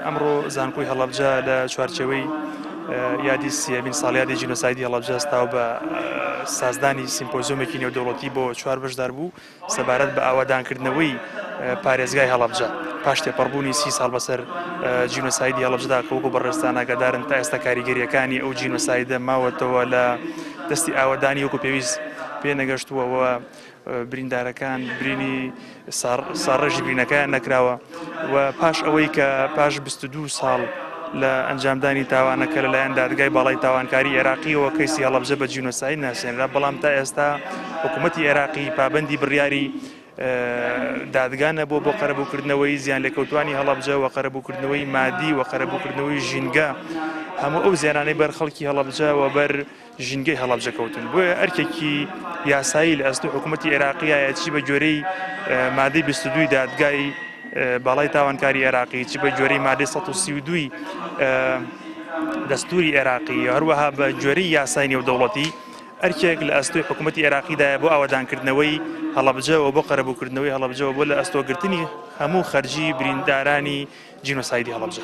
ئەمڕۆ زانکۆی هەڵەبجە لە چوارچێوەی یادی سیەمین ساڵیادی جینۆسایدی هەڵەبجە هەستاوە بە سازدانی سیمپۆزیۆمێکی نێودەوڵەتی بۆ چوار بەشداربوو سەبارەت بە ئاوادانکردنەوەی پارێزگای هەڵەبجە پاش تێپەڕبوونی سی ساڵ بەسەر جینۆسایدی هەڵەبجەدا کە وەکو بەڕێزتان ئاگادارن تا ئێستا کاریگەرییەکانی ئەو جینۆسایدە ماوەتەوە لە دەستی ئاوەدانی وەکو پێویست پێ نەگەشتووە و بریندارەکان برینی ساڕێژی برینەکەیان نەکراوە و پاش ئەوەی کە پاش 22 ساڵ لە ئەنجامدانی تاوانەکە لەلایەن دادگای باڵای تاوانکاری عێراقیەوە کەیسی هەڵەبجە بە جینۆساید ناسێنرا، بەڵام تا ئێستا حکوومەتی عێراقی پابەندی بڕیاری دادگا نەبووە بۆ قەرەبووکردنەوەی زیانلێکەوتوانی هەڵەبجە و قەرەبووکردنەوەی مادی و قەرەبووکردنەوەی ژینگە هەموو ئەو زیانانەی بەر خەڵکی هەڵەبجە و بەر ژینگەی هەڵەبجە کەوتن بۆیە ئەرکێکی یاسایی لە ئەستۆی حکوومەتی عێراقیایە چی بە گوێرەی مادەی 22 دادگای باڵای تاوانکاری عێراقی چی بە گوێرەی مادەی 132 دەستوری عێراقی هەروەها بە گوێرەی یاسای نێودەوڵەتی ئەرکێک لە ئەستۆی حکوومەتی عێراقیدایە بۆ ئاوەدانکردنەوەی هەڵەبجە و بۆ قەرەبووکردنەوەی هەڵەبجەوە بۆ لە ئەستۆگرتنی هەموو خەرجی بریندارانی جینۆسایدی هەڵەبجە.